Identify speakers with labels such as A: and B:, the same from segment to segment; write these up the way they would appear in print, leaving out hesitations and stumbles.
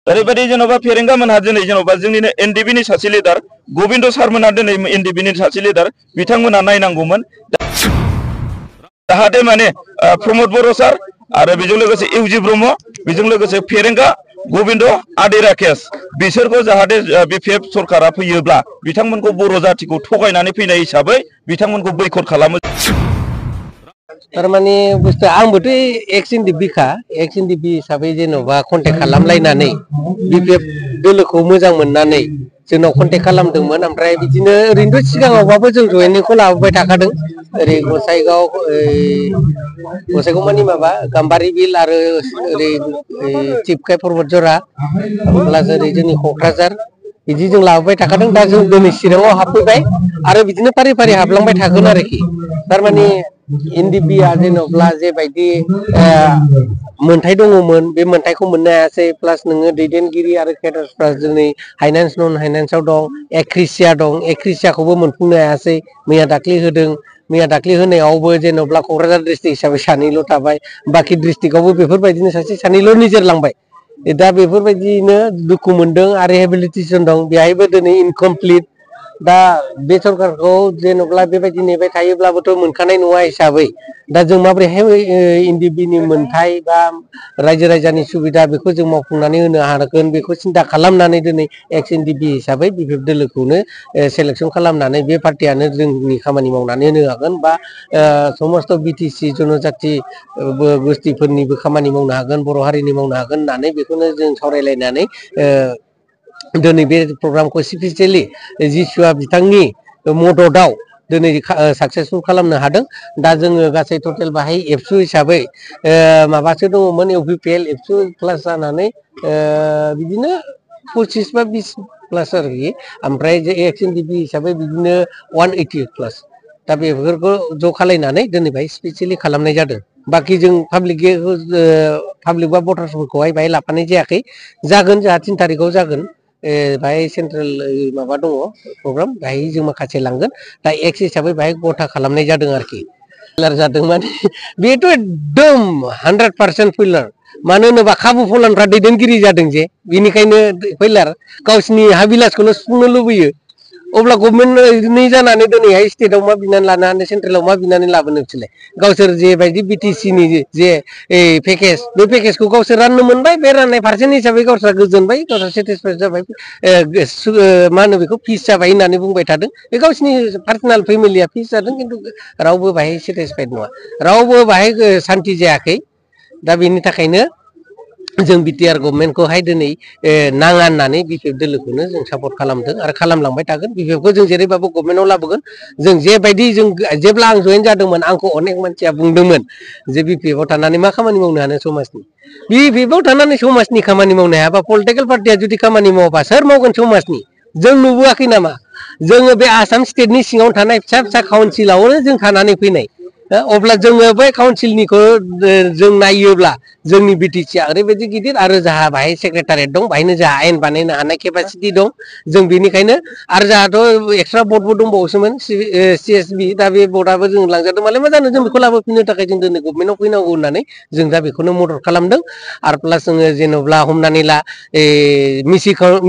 A: ओरैबायदि जेन'बा फेरेंगा मोनहा दिनै जेन'बा जोंनिनो एनडिबि नि सासे लिडार गोविन्द सारमोनहा दिनै एनडिबि नि सासे लिडार बिथांमोनहा नायनांगौमोन जाहाथे माने प्रमद बर' सार आरो बेजों लोगोसे इउजि ब्रह्म बेजों लोगोसे फेरेंगा गोविन्द आदै राकेश बिसोरखौ जाहाथे बिपिएफ सरकारा फैयोब्ला बिथांमोनखौ बर' जातिखौ थगायनानै फैनाय हिसाबै बिथांमोनखौ बैकट खालामो
B: थारमाने बुस्थु आंबोथ' एक्स एनडिबि हिसाबै जेन'बा कन्टेक्ट खालामलायनानै बिपिएफ दोलोखौ मोजां मोननानै जोंनाव कन्टेक्ट खालामदोंमोन ओमफ्राय बिदिनो ओरैनोथ' सिगाङावबाबो जों जयेनिंखौ लाबोबाय थाखादों ओरै गसाइगाव मानि माबा गाम्बारि बिल आरो ओरै टिपकाय पर्बत जरा प्लास ओरै जोंनि क'क्राझार बिदि जों लाबोबाय थाखादों दा जों दिनै चिराङाव हाबफैबाय आरो बिदिनो फारि फारि हाबलांबाय थागोन आरोखि थारमाने एनडिबिआ जेन'ब्ला जेबायदि मोनथाय दङमोन बे मोनथायखौ मोननो हायासै प्लास नोङो दैदेनगिरि आरो केडारफ्रा जोंनि हाइनान्स नन हाइनान्सआव दं एक्रिसिया दं एक्रिसियाखौबो मोनफुंनो हायासै मैया दाख्लै होदों मैया दाख्लै होनायावबो जेन'ब्ला क'क्राझार डिस्ट्रिक्ट हिसाबै सानैल' थाबाय बाखि डिस्ट्रिक्टआवबो बेफोरबायदिनो सासे सानैल' निजेरलांबाय दा बेफोरबायदिनो दुखु मोनदों आरो रिहेबिलिटेसन दं बेहायबो दिनै इनकमप्लिट दा बे सरकारखौ जेन'ब्ला बेबायदि नेबाय थायोब्लाबोथ' मोनखानाय नङा हिसाबै दा जों माबोरैहाय एनडिबिनि मोनथाय बा रायजो राजानि सुबिदा बेखौ जों मावफुंनानै होनो हागोन बेखौ सिन्था खालामनानै दिनै एक्स एनडिबि हिसाबै बिपिएफ दोलोखौनो सेलेक्सन खालामनानै बे पार्टियानो जोंनि खामानि मावनानै होनो हागोन बा समस्त बिटिसि जनजाति गोष्ठिफोरनिबो खामानि मावनो हागोन बर' हारिनि मावनो हागोन होननानै बेखौनो जों सावरायलायनानै दिनै बे प्रग्रामखौ स्पेसियेलि जिसुआ बिथांनि मददआव दिनै साक्सेसफुल खालामनो हादों दा जोङो गासै टटेल बाहाय एबसु हिसाबै माबासो दङमोन इउपिपिएल एबसु प्लास जानानै बिदिनो 25 बा 20 प्लास आरोखि ओमफ्राय एक्स एनडिबि हिसाबै बिदिनो 180 प्लास दा बेफोरखौ ज' खालायनानै दिनै बाहाय स्पेसियेलि खालामनाय जादों बाखि जों पाब्लिक बा भटार्सफोरखौहाय बाहाय लाफानाय जायाखै जागोन जोंहा 3 थारिखआव जागोन बाहाय सेन्ट्रेल माबा दङ प्रग्राम बाहाय जों माखासे लांगोन दा एक्स हिसाबै बाहाय गथा खालामनाय जादों आरोखि फेलार जादों माने बेथ' एकदम 100% फेलार मानो होनोबा खाबु फलानफ्रा दैदेनगिरि जादों जे बेनिखायनो फेलार गावसिनि हाबिलासखौनो सुफुंनो लुबैयो अब्ला गभर्नमेन्टनि जानानै दिनैहाय स्टेटआव मा बिनानै लानो हानो सेन्ट्रेलाव मा बिनानै लाबोनो बिसोरलाय गावसोर जेबायदि बिटिसिनि जे पेकेज बे पेकेजखौ गावसोर राननो मोनबाय बे राननाय पार्सेन्ट हिसाबै गावस्रा गोजोनबाय गावस्रा सेटिसफाइड जाबाय मा होनो बेखौ पिस जाबाय होननानै बुंबाय थादों बे गावसिनि पार्सनेल फेमिलिया पिस जादों खिन्थु रावबो बाहाय सेटिसफाइड नङा रावबो बाहाय सान्ति जायाखै दा बेनि थाखायनो जों बिटिआर गभर्नमेन्टखौहाय दिनै नाङा होननानै बिपिएफ दोलोखौनो जों सापर्ट खालामदों आरो खालामलांबाय थागोन बिपिएफखौ जों जेरैबाबो गभर्नमेन्टआव लाबोगोन जों जेबायदि जों जेब्ला आं जयेन जादोंमोन आंखौ अनेक मानसिया बुंदोंमोन जे बिपिएफआव थानानै मा खामानि मावनो हानो समाजनि बिपिएफआव थानानै समाजनि खामानि मावनो हायाबा पलिटिकेल पार्टिया जुदि खामानि मावाबा सोर मावगोन समाजनि जों नुबोआखै नामा जोङो बे आसाम स्टेटनि सिङाव थानाय फिसा फिसा काउन्सिलावनो जों थानानै फैनाय अब्ला जोङो बै काउन्सिलनिखौ जों नायोब्ला जोंनि बिटिसिआ ओरैबायदि गिदिर आरो जोंहा बाहाय सेक्रेटारियेट दं बाहायनो जोंहा आयेन बानायनो हानाय केपासिटि दं जों बेनिखायनो आरो जोंहाथ' एक्सट्रा बर्डबो दंबावोसोमोन सिएसबि दा बे बर्डआबो जों लांजादों मालाय मा जानो जों बेखौ लाबोफिननो थाखाय जों दिनै गभर्नमेन्टआव फैनांगौ होननानै जों दा बेखौनो मदद खालामदों आरो प्लास जोङो जेन'ब्ला हमनानै ला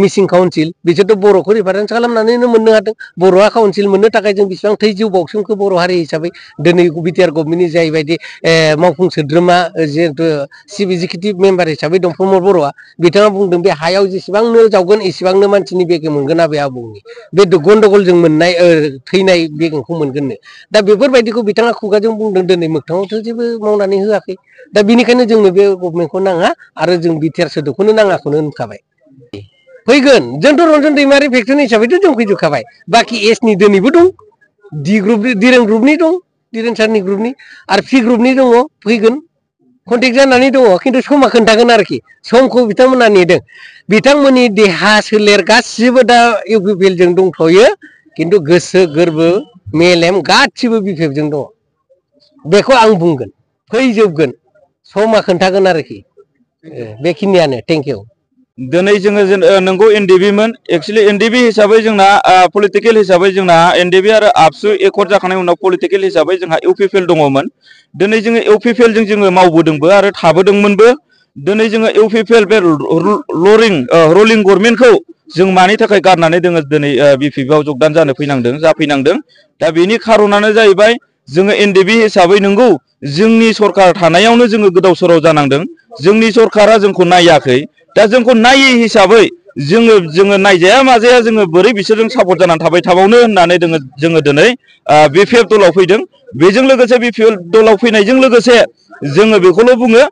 B: मिसिं काउन्सिल बिसोरथ' बर'खौ रिफारेन्स खालामनानैनो मोननो हादों बर'आ काउन्सिल मोननो थाखाय जों बेसेबां थैजौ बावसोमखो बर' हारि हिसाबै दिनै बिटिआर गभर्नमेन्टनि जायबायदि मावफुं सोद्रोमा जिहेतु चिफ एक्जिकिउटिभ मेम्बार हिसाबै दं प्रमद बर'आ बिथाङा बुंदों बे हायाव जेसेबांनो जावगोन एसेबांनो मानसिनि बेगें मोनगोन आबै आबौनि बे गन्डगलजों मोननाय थैनाय बेगेंखौ मोनगोननो दा बेफोरबायदिखौ बिथाङा खुगाजों बुंदों दिनै मोगथाङावथ' जेबो मावनानै होआखै दा बेनिखायनो जोंनो बे गभर्नमेन्टखौ नाङा आरो जों बिटिआर सोदोबखौनो नाङाखौनो होनखाबाय फैगोन जोंथ' रन्जन दैमारि फेक्ट'रि हिसाबैथ' जों फैजोबखाबाय बाखि एसनि दिनैबो दं डि ग्रुपनि दिरेन ग्रुपनि दं दिरेन सारनि ग्रुपनि आरो पि ग्रुपनि दङ फैगोन कन्टेक्ट जानानै दङ खिन्थु समा खोन्थागोन आरोखि समखौ बिथांमोना नेदों बिथांमोननि देहा सोलेर गासिबो दा इउपिपिएलजों दंथ'यो खिन्थु गोसो गोरबो मेलेम गासिबो बिपिएफजों दङ बेखौ आं बुंगोन फैजोबगोन समा खोन्थागोन आरोखि बेखिनियानो थेंक इउ
A: दिनै जोङो नंगौ एनडिबिमोन एक्चुअलि एनडिबि हिसाबै जोंना पलिटिकेल हिसाबै जोंना एनडिबि आरो आबसु एकर्ड जाखांनायनि उनाव पलिटिकेल हिसाबै जोंहा इउपिपिएल दङमोन दिनै जोङो इउपिपिएलजों जोङो मावबोदोंबो आरो थाबोदोंमोनबो दिनै जोङो इउपिपिएल बे रलिं गभर्नमेन्टखौ जों मानि थाखाय गारनानै दोङो दिनै बिपिएफआव जगदान जानो जाफैनांदों दा बेनि खारनानो जाहैबाय जोङो एनडिएफबि हिसाबै नंगौ जोंनि सरकार थानायावनो जोङो गोदाव सोराव जानांदों जोंनि सरकारा जोंखौ नायाखै दा जोंखौ नायै हिसाबै जोङो नायजाया माजाया जोङो बोरै बिसोरजों सापर्ट जानानै थाबाय थाबावनो होननानै जोङो दिनै बिपिएफ दलाव फैदों बेजों लोगोसे बिपिएफ दलाव फैनायजों लोगोसे जोङो बेखौल' बुङो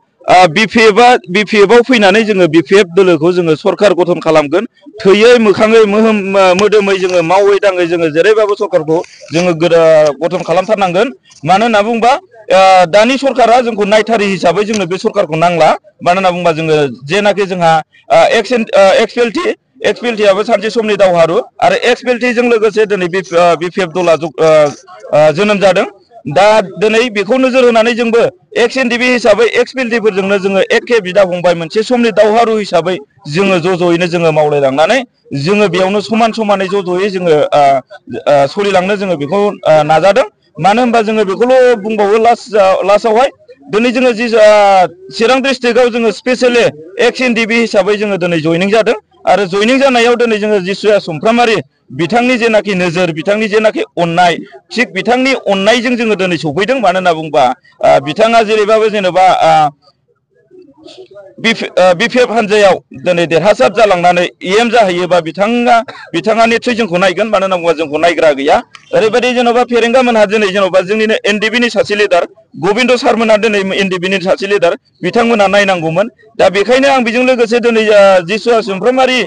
A: बिपिएफआव फैनानै जोङो बिपिएफ दोलोखौ जोङो सरकार गठन खालामगोन थैयै मोखाङै मोदोमै जोङो मावै दाङै जोङो जेरैबाबो सरकारखौ जोङो गठन खालामथारनांगोन मानो होनना बुंबा दानि सरकारा जोंखौ नायथारि हिसाबै जोंनो बे सरकारखौ नांला मानो होनना बुंबा जोङो जेनाखि जोंहा एक्सपिएलटियाबो सानसे समनि दावहारु आरो एक्सपिएलटिजों लोगोसे दिनै बिपिएफ दला जोनोम जादों दा दिनै बेखौ नोजोर होनानै जोंबो एक्स एनडिएफबि हिसाबै एक्सपिएलटिफोरजोंनो जोङो एखे बिदा फंबाय मोनसे समनि दावहारु हिसाबै जोङो ज'यैनो जोङो मावलायलांनानै जोङो बेयावनो समानै ज'यै जोङो सोलिलांनो जोङो बेखौ नाजादों मानो होनबा जोङो बेखौल' बुंबावो लास्टआवहाय दिनै जोङो चिरां डिस्ट्रिक्टआव जोङो स्पेसियेलि एक्स एनडिएफबि हिसाबै जोङो दिनै जयनिं जादों आरो जयनिं जानायाव दिनै जोङो जिसुआ सुमफ्रामारि बिथांनि जेनाखि नोजोर बिथांनि जेनाखि अननाय थिग बिथांनि अननायजों जोङो दिनै सफैदों मानो होनना बुंबा बिथाङा जेरैबाबो जेनेबा बिपिएफ हानजायाव दिनै देरहासार जालांनानै एम जाहैयोबा बिथाङा निस्सय जोंखौ नायगोन मानो होनना बुङोबा जोंखौ नायग्रा गैया ओरैबायदि जेन'बा फेरेंगा मोनहा दिनै जेन'बा जोंनिनो एनडिएफबिनि सासे लिडार गबिन्द सारमोनहा दिनै एनडिएफबिनि सासे लिडार बिथांमोना नायनांगौमोन दा बेखायनो आं बेजों लोगोसे दिनै जिसुआ सुमफ्रामारि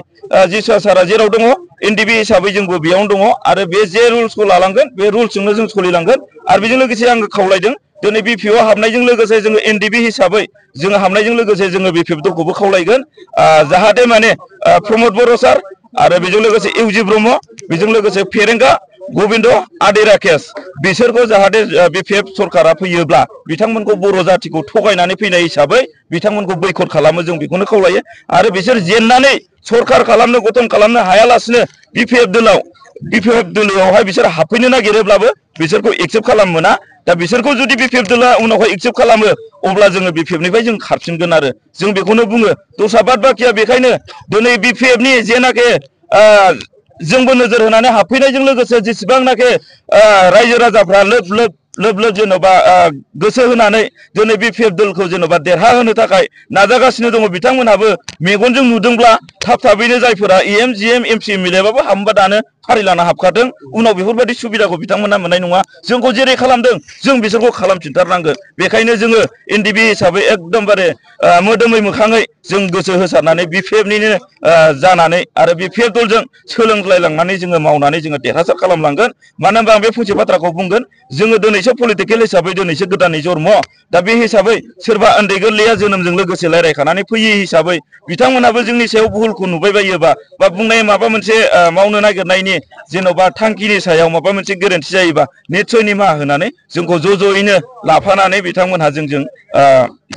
A: जिसुआ सारा जेराव दङ एनडिएफबि हिसाबै जोंबो बेयावनो दङ आरो बे जे रुल्सखौ लालांगोन बे रुल्सजोंनो जों सोलिलांगोन आरो बेजों लोगोसे आङो खावलायदों दिनै बिपिएफआव हाबनायजों लोगोसे जोङो एनडिएफबि हिसाबै जोङो हाबनायजों लोगोसे जोङो बिपिएफ दलखौबो खावलायगोन जाहाथे माने प्रमद बर' सार आरो बेजों लोगोसे इउजि ब्रह्म बेजों लोगोसे फेरेंगा गबिन्द आदै राकेश बिसोरखौ जाहाथे बिपिएफ सरकारा फैयोब्ला बिथांमोनखौ बर' जाथिखौ थगायनानै फैनाय हिसाबै बिथांमोनखौ बैकट खालामो जों बेखौनो खावलायो आरो बिसोर जेननानै सरकार गठन खालामनो हायालासिनो बिपिएफ दोलोआवहाय बिसोर हाबफैनो नागिरोब्लाबो बिसोरखौ एक्सेप्ट खालामनो मोना दा बिसोरखौ जुदि बिपिएफ दोलोआ उनावहाय एक्सेप्ट खालामो अब्ला जोङो बिपिएफनिफ्राय जों खारफिनगोन आरो जों बेखौनो बुङो दस्रा बाद बाखिया बेखायनो दिनै बिपिएफनि जेनाखि जोंबो नोजोर होनानै हाबफैनायजों लोगोसे जेसेबांनाखि रायजो राजाफ्रा लोब जेन'बा गोसो होनानै दिनै बिपिएफ दलखौ जेन'बा देरहाहोनो थाखाय नाजागासिनो दङ बिथांमोनहाबो मेगनजों नुदोंब्ला थाबैनो जायफोरा एम जिएम एमपि मिलायाबाबो हाबोबा दानो फारि लाना हाबखादों उनाव बेफोरबायदि सुबिदाखौ बिथांमोना मोननाय नङा जोंखौ जेरै खालामदों जों बिसोरखौ खालामफिनथारनांगोन बेखायनो जोङो एनडिएफबि हिसाबै एकदमबारे मोदोमै मोखाङै जों गोसो होसारनानै बिपिएफनिनो जानानै आरो बिपिएफ दलजों सोलोंलायलांनानै जोङो मावनानै जोङो देरहासार खालामलांगोन मानो होनबा आं बे फंसे बाथ्राखौ बुंगोन जोङो दिनैसो पलिटिकेल हिसाबै दिनैसो गोदानै जन्म दा बे हिसाबै सोरबा उन्दै गोरलैया जोनोमजों लोगोसे रायज्लायखानानै फैयै हिसाबै बिथांमोनाबो जोंनि सायाव भुलखौ नुबाय बायोबा बा बुंनाय माबा मोनसे मावनो नागिरनायनि जेन'बा थांखिनि सायाव माबा मोनसे गोरोन्थि जायोबा निस्सय निमाहा होनानै जोंखौ ज'यैनो लाफानानै बिथांमोनहा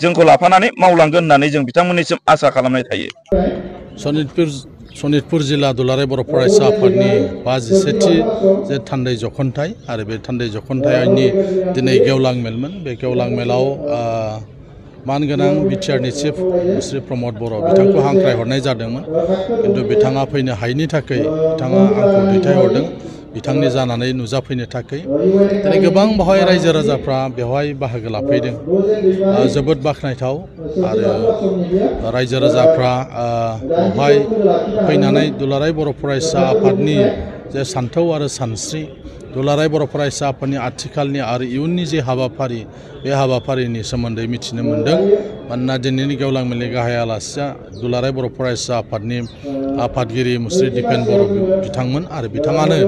A: जोंखौ लाफानानै मावलांगोन होननानै जों बिथांमोननिसिम आसा खालामनाय थायो।
C: सनितपुर जिल्ला दुलाराय बर' फरायसा आफादनि 57थि जे थान्दै जखनथाइ आरो बे थान्दै जखनथाइनि दिनै गेवलां मेलमोन बे गेवलां मेलाव मानगोनां बिटिआरनि चिफ श्री प्रमद बर' बिथांखौ हांख्रायहरनाय जादोंमोन किन्तु बिथाङा फैनो हायैनि थाखाय बिथाङा आंखौ दैथायहरदों बिथांनि जानानै नुजाफैनो थाखाय दिनै गोबां बेवहाय रायजो राजाफ्रा बेवहाय बाहागो लाफैदों जोबोद बाख्नायथाव आरो रायजो राजाफ्रा बेवहाय फैनानै दुलाराय बर' फरायसा आफादनि जे सान्थौ आरो सानस्रि दुलाराय बर' फरायसा आफादनि आथिखालनि आरो इयुननि जे हाबाफारि बे हाबाफारिनि सोमोन्दै मिथिनो मोन्दों मानोना दिनैनि गेवलां मेलनि गाहाय आलासिया दुलाराय बर' फरायसा आफादनि आफादगिरि मुस्रि दिपेन बर' बिथांमोन आरो बिथाङानो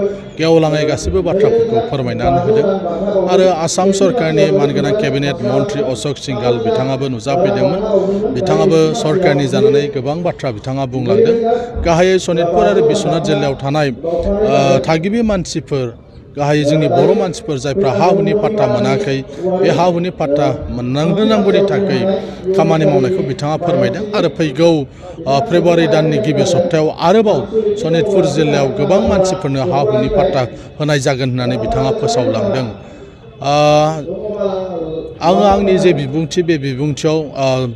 C: गेवलाङै गासैबो बाथ्राफोरखौ फोरमायनानै होदों आरो आसाम सरकारनि मानगोनां केबिनेट मन्त्रि अशोक सिंघाल बिथाङाबो नुजाफैदोंमोन बिथाङाबो सरकारनि जानानै गोबां बाथ्रा बिथाङा बुंलांदों गाहायै सनितपुर आरो बिश्वनाथ जिल्लायाव थानाय थागिबि मानसिफोर गाहायै जोंनि बर' मानसिफोर जायफ्रा हा हुनि पाट्टा मोनाखै बे हा हुनि पाट्टा मोननांगौनि थाखाय खामानि मावनायखौ बिथाङा फोरमायदों आरो फैगौ फेब्रुवारि दाननि गिबि सप्तायाव आरोबाव सनितपुर जिल्लायाव गोबां मानसिफोरनो हा हुनि पाट्टा होनाय जागोन होननानै बिथाङा फोसावलांदों आङो आंनि जे बिबुंथि बे बिबुंथियाव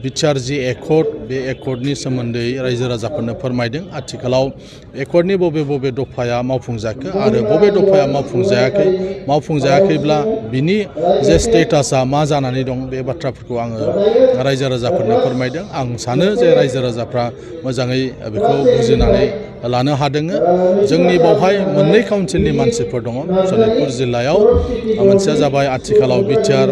C: बिटिआर जि एकर्ड बे एकर्डनि सोमोन्दै रायजो राजाफोरनो फोरमायदों। आथिखालाव एकर्डनि बबे बबे दफाया मावफुंजाखो आरो बबे दफाया मावफुंजायाखैब्ला बिनि जे स्टेटासा मा जानानै दं बे बाथ्राफोरखौ आङो रायजो राजाफोरनो फोरमायदों। आं सानो जे रायजो राजाफ्रा मोजाङै बेखौ बुजिनानै लानो हादों। जोंनि बावहाय मोननै काउन्सिलनि मानसिफोर दङ सनितपुर जिल्लायाव। मोनसेया जाबाय आथिखालाव बिटिआर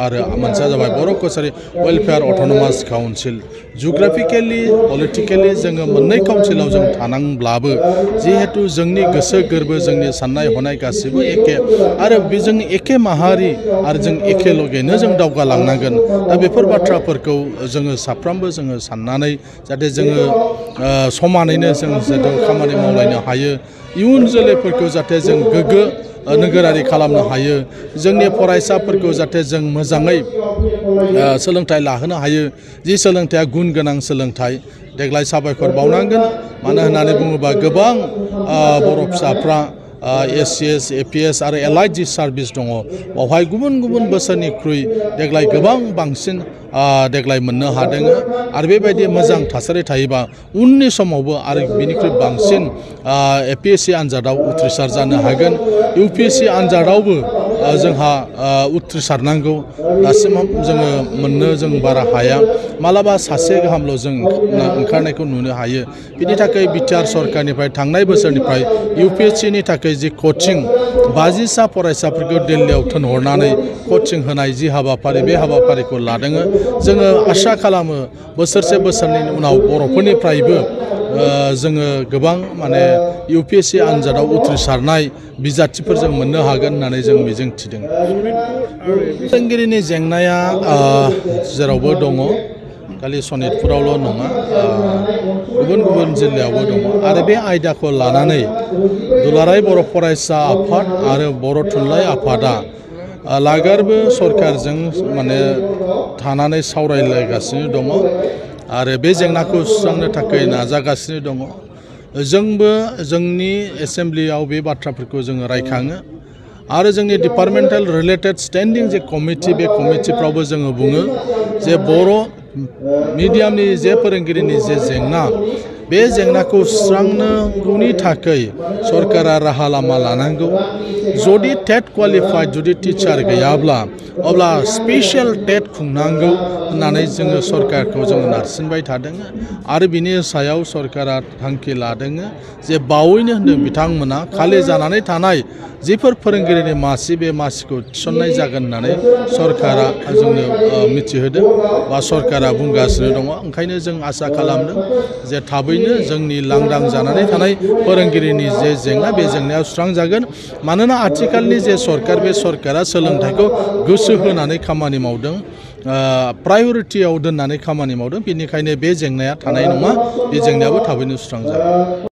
C: आरो मोनसेया जाबाय बर' कसारि वेलफेयार अट'नमास काउन्सिल। जिअग्राफिकेलि पलिटिकेलि जोङो मोननै काउन्सिलाव जों थानांब्लाबो जिहेतु जोंनि गोसो गोरबो जोंनि साननाय हनाय गासिबो एखे आरो बे जों एखे माहारि आरो जों एखे लगैनो जों दावगालांनांगोन। दा बेफोर बाथ्राफोरखौ जोङो साफ्रोमबो जोङो साननानै जाहाथे जोङो समानैनो जों जाहाथे खामानि मावलायनो हायो। इयुन जोलैफोरखौ जाहाथे जों गोग्गो नोगोरारि खालामनो हायो। जोंनि फरायसाफोरखौ जाहाथे जों मोजाङै सोलोंथाइ लाहोनो हायो। जि सोलोंथाइया गुन गोनां सोलोंथाइ। देग्लाय साबायखर बावनांगोन। मानो होननानै बुङोबा गोबां बर' फिसाफ्रा SCS, APS आरो एलाइड जि सार्भिस दङ बावहाय गुबुन गुबुन बोसोरनिख्रुइ देग्लाय गोबां बांसिन देग्लाय मोननो हादों। आरो बेबायदि मोजां थासारि थायोबा उननि समावबो आरो बिनिख्रुइ बांसिन APSC आनजादाव उथ्रिसार जानो हागोन। UPSC आनजादावबो जोंहा उथ्रिसारनांगौ। दासिमाव जोङो मोननो जों बारा हाया। मालाबा सासे गाहामल' जों ओंखारनायखौ नुनो हायो। बिनि थाखाय बिटिआर सरकारनिफ्राय थांनाय बोसोरनिफ्राय UPSCनि थाखाय जि कचिं 50सा फरायसाफोरखौ दिल्लीयाव थिनहरनानै कचिं होनाय जि हाबाफारि बे हाबाफारिखौ लादों। जोङो आसा खालामो बोसोरनैनि उनाव बर'फोरनिफ्रायबो जोङो गोबां माने UPSC आनजादाव उथ्रिसारनाय बिजाथिफोर जों मोननो हागोन होननानै जों मिजिंथिदों। फोरोंगिरिनि जेंनाया जेरावबो दङ। खालि सनितपुरावल' नङा, गुबुन गुबुन जिल्लायावबो दङ। आरो बे आयदाखौ लानानै दुलाराय बर' फरायसा आफाद आरो बर' थुनलाइ आफादा लागारबो सरकारजों माने थानानै सावरायलायगासिनो दङ आरो बे जेंनाखौ सुस्रांनो थाखाय नाजागासिनो दङ। जोंबो जोंनि एसेम्ब्लियाव बे बाथ्राफोरखौ जोङो रायखाङो आरो जोंनि डिपार्टमेन्टेल रिलेटेड स्टेन्डिं जे कमिटि बे कमिटिफ्रावबो जोङो बुङो जे बर' मिडियामनि जे फोरोंगिरिनि जे जेंना बे जेंनाखौ सुस्रांनांगौनि थाखाय सरकारा राहा लामा लानांगौ। जुदि टेट क्वालिफाइड जुदि टिचार गैयाब्ला अब्ला स्पेसियेल टेट खुंनांगौ होननानै जोङो सरकारखौ जोङो नारसिनबाय थादों आरो बिनि सायाव सरकारा थांखि लादों जे बावैनो होनदों बिथांमोना खालि जानानै थानाय जिफोर फोरोंगिरिनि मासि बे मासिखौ थिसननाय जागोन होननानै सरकारा जोंनो मिथिहोदों बा सरकारा बुंगासिनो दङ। ओंखायनो जों आसा खालामदों जे थाबैनो जोंनि लांदां जानानै थानाय फोरोंगिरिनि जे जेंना बे जेंनाया सुस्रांजागोन। मानोना आथिखालनि जे सरकार बे सरकारा सोलोंथाइखौ गोसो होनानै खामानि मावदों, प्रायरिटियाव दोननानै खामानि मावदों। बेनिखायनो बे जेंनाया थानाय नङा। बे जेंनायाबो थाबैनो सुस्रांजागोन।